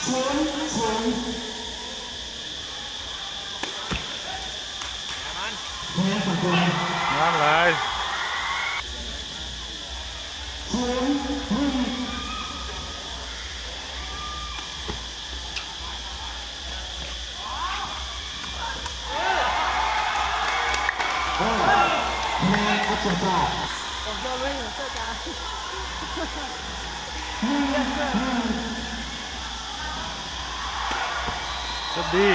ສູນ ສູນ ງາມຫຼາຍ ສູນ ໜຶ່ງ. ເຊີບດີ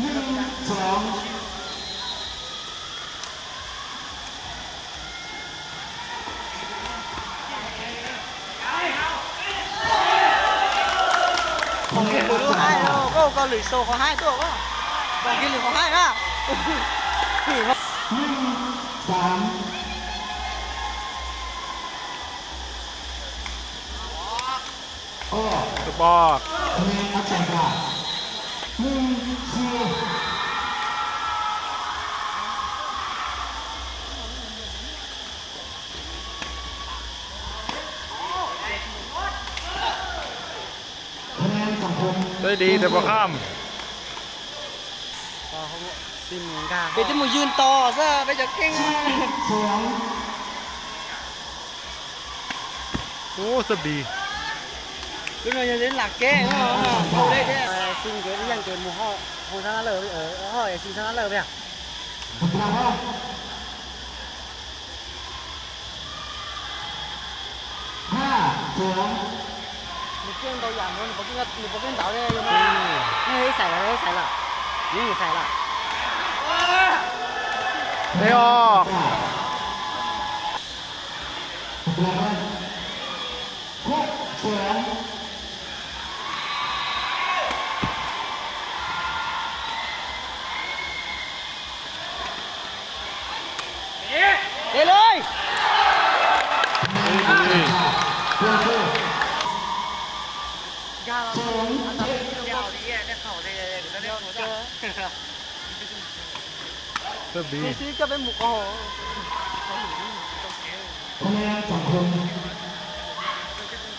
ໜຶ່ງ ສອງ. ກອງກິນຫຼືເຂົາຮ້າຍເນາະ ກໍ ກໍ ກໍ ຫຼືໂຊເຂົາຮ້າຍຕົວະ ກໍ ກອງກິນຫຼືເຂົາຮ້າຍມາກ ໜຶ່ງ ສາມ. ອອກ ເຊີບອອກ ຄະແນນອັບສອງບາດ ໜຶ່ງ ສີ່. ຄະແນນສັງຄົມ ໄດ້ດີແຕ່ບໍ່ຂ້າມ ເປັນແຕ່ໝູຢືນຕໍ່ຊະ ໄປຈະເກັ່ງ ສອງ. ໂອ້ ເສີບດີ ເປັນວ່າຍັງເຫຼັ້ນຫຼັກແກ້ເນາະ ເອົາເລີຍເດ້ ເອີ ຊິງເກມ ເຮັດຫຍັງເກມໝູ່ເຮົາ ເຮົາຊະນະເລີຍ ເອີ ເຮົາຊິງຊະນະເລີຍ ຫ້າ ສອງ. ເດເລີຍ ເສີບດີ ເ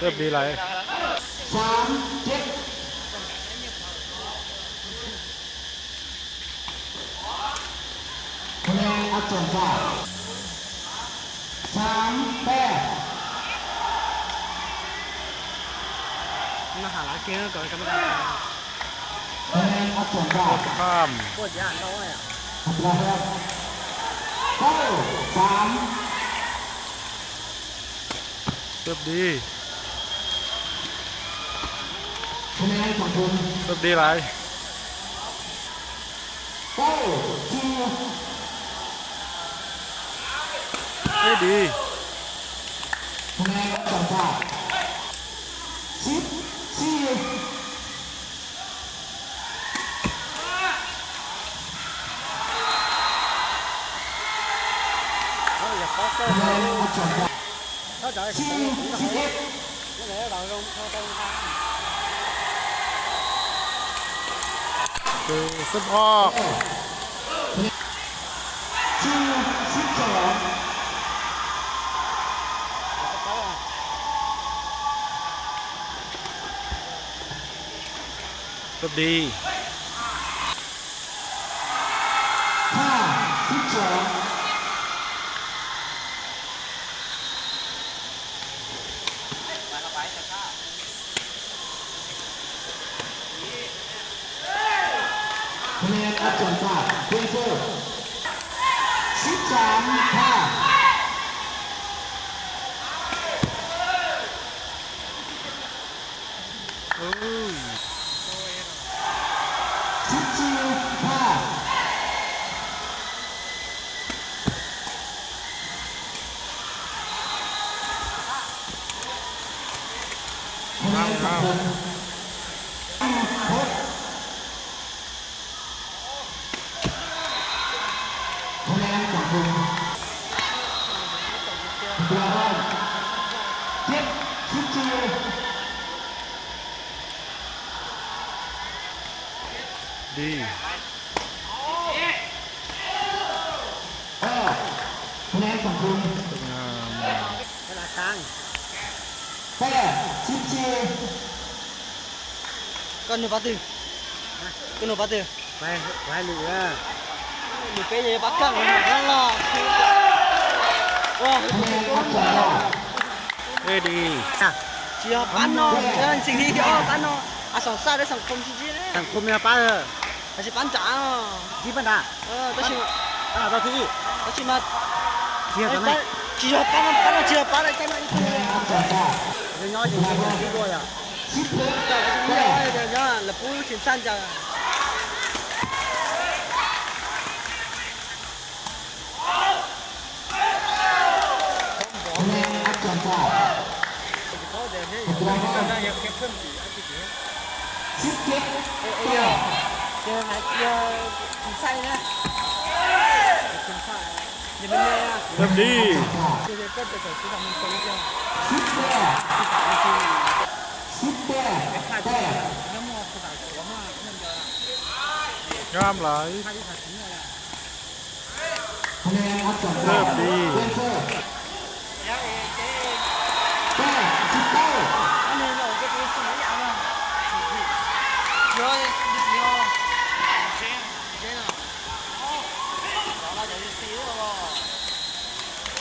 ສີບດີຫຼາຍ ສາມ ເຈັດ. ຄະແນນອັບສອງບາດ ສາມ ແປດ. ມາຫາລາເກມກ່ອນກໍໄມ່ໄດ້ ຄະແນນອັບສອງບາດ ຂ້າມ ໂຄດຢ້ານເຂົາເລີຍ ເກົ້າ ສາມ. ເສີບດີ ຄະແນນຂອງຄຸນ ເສີບດີຫຼາຍ ເກົ້າ ສີ່. ເອີ ດີ ຄະແນນສອງບາດ ສິບ ສີ່. ເຮົາຢາກປາເສີ ຄະແນສອງບາດ ເຮົາຈະໃຫ້ ສີ່ ສິບເອັດ. ເອີ ເສີບອອກ ສີ່ ສິບສອງ. ເສີບດີ ຫ້າ ສິບສອງ. ຄະແນນອັບສອງບາດ ເປັນເຊີ ສິບສາມ ຫ້າ. ເອີຍ ສິບສີ່ ຫ້າ. ຄະແນນສັງຄົມ ຫົກ. ຄະແນນສັງຄົມ ເຈັດ ສິບສີ່. ດີ ອອກ ຄະແນນສັງຄົມ ສວຍງາມ. ແປດ ສິບສີ່ ກະໜູປາຕື້ ກະໜູປາຕື້ ໄປ ໄປລູກເອີຍ ໜູເປ້ຢ່າປາກກັງນັ້ນລະ ໂອ້ຍ ເອີຍ ດີ ຈີຮອບປັນເນາະ ເອີຍ ສິ່ງທີ່ດີອອກປັນເນາະ ອາ ສອງຊາດ ແລະ ສັງຄົມ ຊິຈີນະ ສັງຄົມເນາະ ປາເອີຍ ອາຊິປັນຈາເນາະ ຈີປັນດາ ເອີ ຕາຊິມາ ຕາຊິມາ ຈີຮອບປັນ ຈີຮອບປັນ ປັນ ຈີຮອບປັນ ໄດ້ຈັງ ຍອດ ຍອດ ຍອດ ລະປູຊິນຊານຈາ ສິບເຈັດ ເອີ ເອີ ເຈີ ເຈີ ກິນໄສ້ນະ ກິນໄສ້ ຢ່າໄປແມ່ນະ ເລີ່ມດີ ສິບແປດ ສິບແປດ ແຕ້ມ ງາມຫຼາຍ ຄະແນນອັບຈອກ ເສີບດີ ເປັນເສີບ ແປດ ສິບເກົ້າ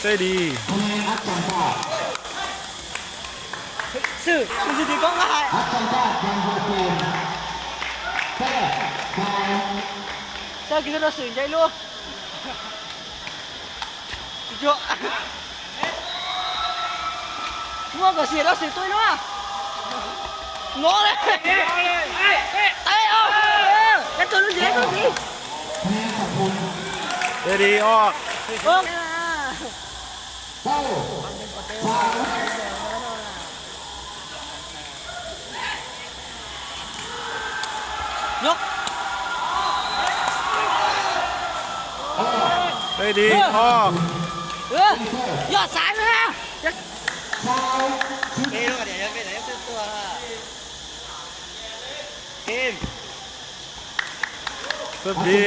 ໃຊ້ດີ ຄະແນນອັບຈອກ ຊື່ ມັນຊິຖືກ້ອງຫຼາຍ ອັບຈອກ ຍັງບໍ່ເປັນ ແປດ ສາມ ເຈົ້າກິນເຂົ້າໜຽວຊື່ໃຈລູກ ໂຈະ ງົວກໍເສຍແລ້ວຊິຕຸ້ຍເນາະ ງົວເລີຍ ເຕະອອກ ເອີ ຢ່າຕົວະລຸ້ນເດ ຕົວະດີ ເດດີອອກ ອອກ ເກົ້າ ສາມ ຍົກ ໄດ້ດີ ເອີ ອອກ ເອີ ຍອດສາຍເລີຍນະ ເອີ ເປັນຫຍັງ ເປັນຫຍັງ ເປັນຕົວ ເກມ ເສີບດີ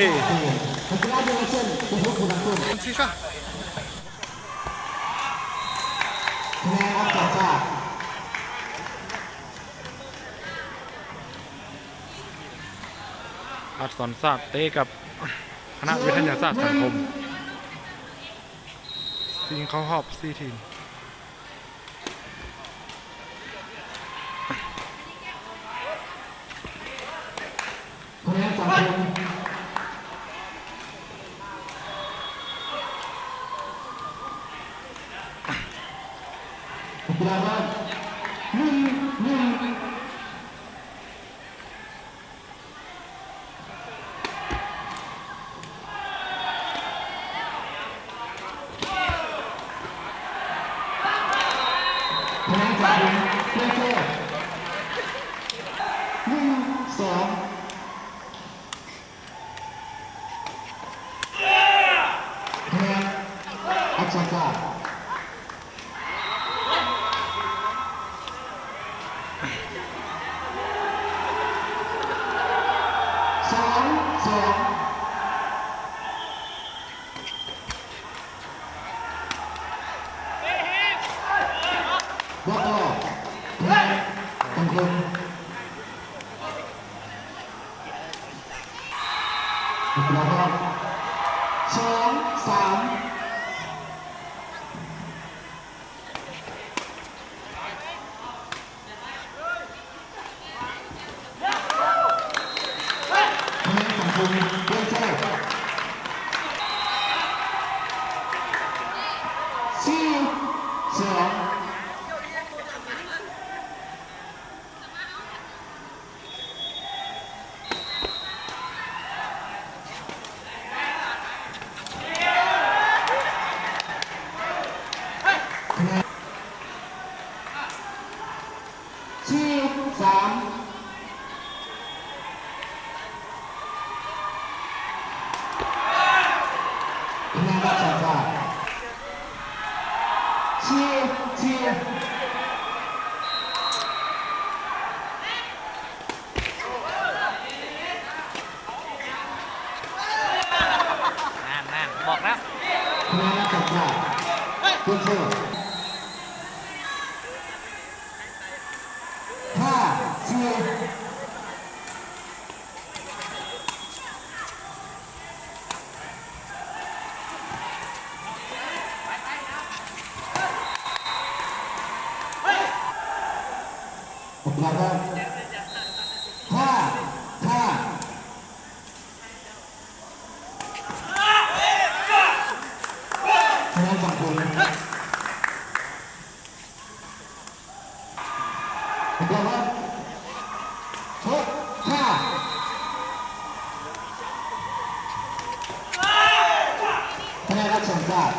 ອັກສອນຊາດເຕະກັບຄະນະວິທະຍາສາດສັງຄົມ ຊິງເຂົ້າຮອບສີ່ທີມ. ຄະແນນສະສົມ ນັກກິລາບ້ານ ໜຶ່ງ ໜຶ່ງ. ໜຶ່ງ ສອງ ຄະແນນອັດສອນຊາດ ສອງ ສອງ. ສອງ ສາມ. ສີ່ ສາມ. ນັ້ນໆ ບອກແລ້ວ. ຄະແນນນັກຕະກຮ້າ ເປັນເຊີນ. ລະວັງ ຫ້າ ຫ້າ ຄະແນນຝັ່ງຄົນ ລະວັງ ຫົກ ຫ້າ ຄະແນນຮັບສອງຊາດ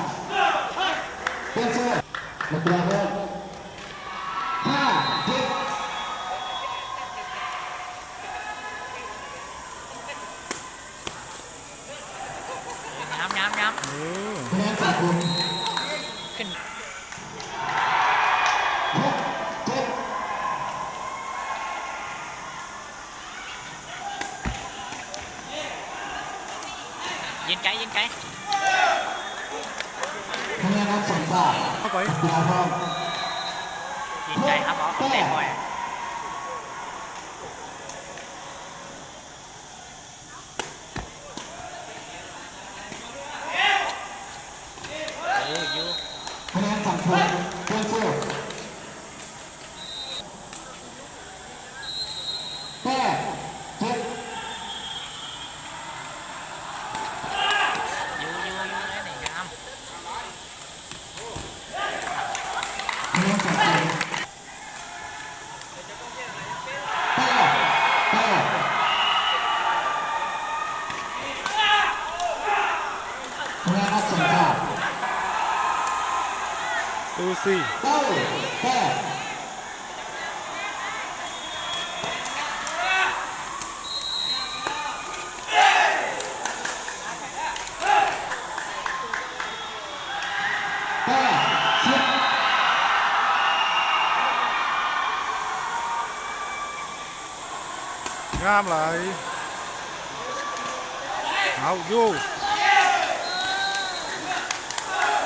ເປັນເຊີນ ນັກກິລາເພີ່ມ ຫ້າ ເຈັດ ຍາມ ຍາມ ຍາມ ເອີ ຄະແນນສາກົນ ຂຶ້ນ ຫົກ ເຈັດ ຢືນໄກ ຢືນໄກ ຄະແນນຮັບສອງຊາດ ເຂົ້າໄປ ເຂົ້າໄປ ຢືນໄກ ຮັບເອົາ ເອົາແຕ້ມໄວ້. ເອີ ຢູ່ ຄະແນນສຳຄັນ ເປັນເຊີນ ແປດ ເຈັດ ຢູ່ ຢູ່ ຢູ່ ໄດ້ນີ້ງາມ ຄະແນນສຳຄັນ ສູສີ ງາມຫຼາຍ ເອົາຢູ່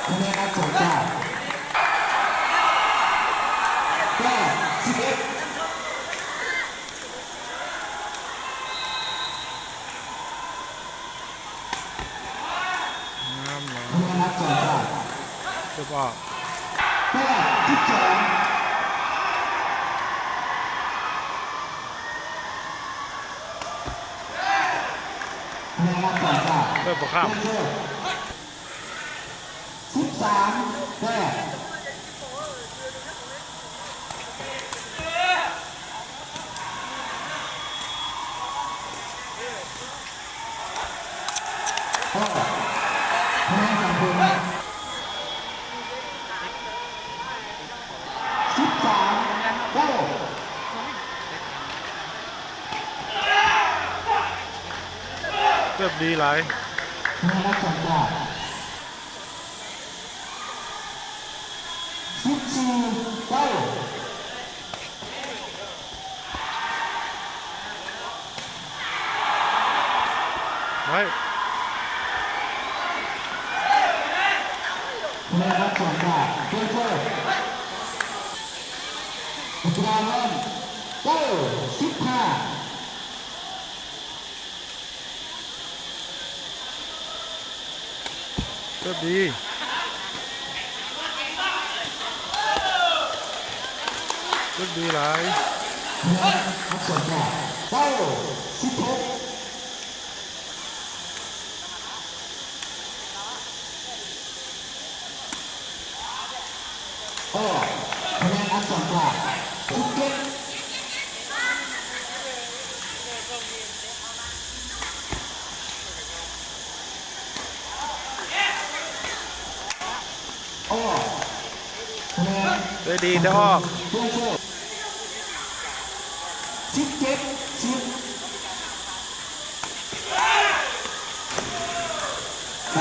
ຄະແນນຮັບສອງຊາດ ແປດ ສິບເອັດ ງາມເນາະ ເສຍບອອກ ແປດ ສິບສອງ ເສຍບອອກ ຂ້າມ ສິບສາມ ແປດ ເກືອບດີຫຼາຍ ສິບສີ່ ເກົ້າ ໄວ້ ຄະແນນຮັບສອງຊາດ ເປັນເຊີນ ອຸດຣານ ເກົ້າ ສິບຫ້າ. ເກີບດີ ເກີບດີຫຼາຍ ເກົ້າ ສິບຫົກ ອອກ ຄະແນນອັກສອນກາງ ສິບເຈັດ ອອກ ຄະແນນ ໄດ້ດີ ໄດ້ອອກ ເປັນເຊີນ ສິບເຈັດ ສິບ ຄ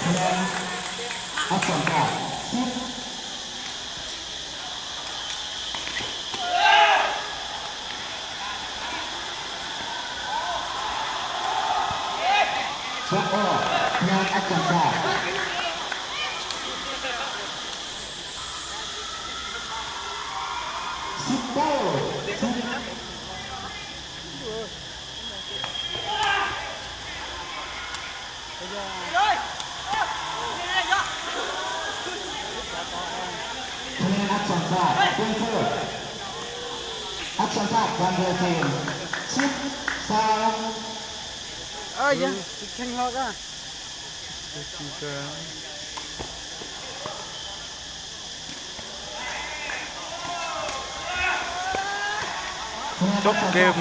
ະແນນອັກສອນກາງ ສິບ ແບັກອອກ ຄະແນນອັກສອນກາງ ສິບເກົ້າ ສິບ ຄະແນນອັກສອນກາງ ເປັນເຊີນ Action Park ວັນເດີທີມ ສິບສາມ. ເອີຍ ແຂ່ງຮອກອ່ະ ຈົບເກມ.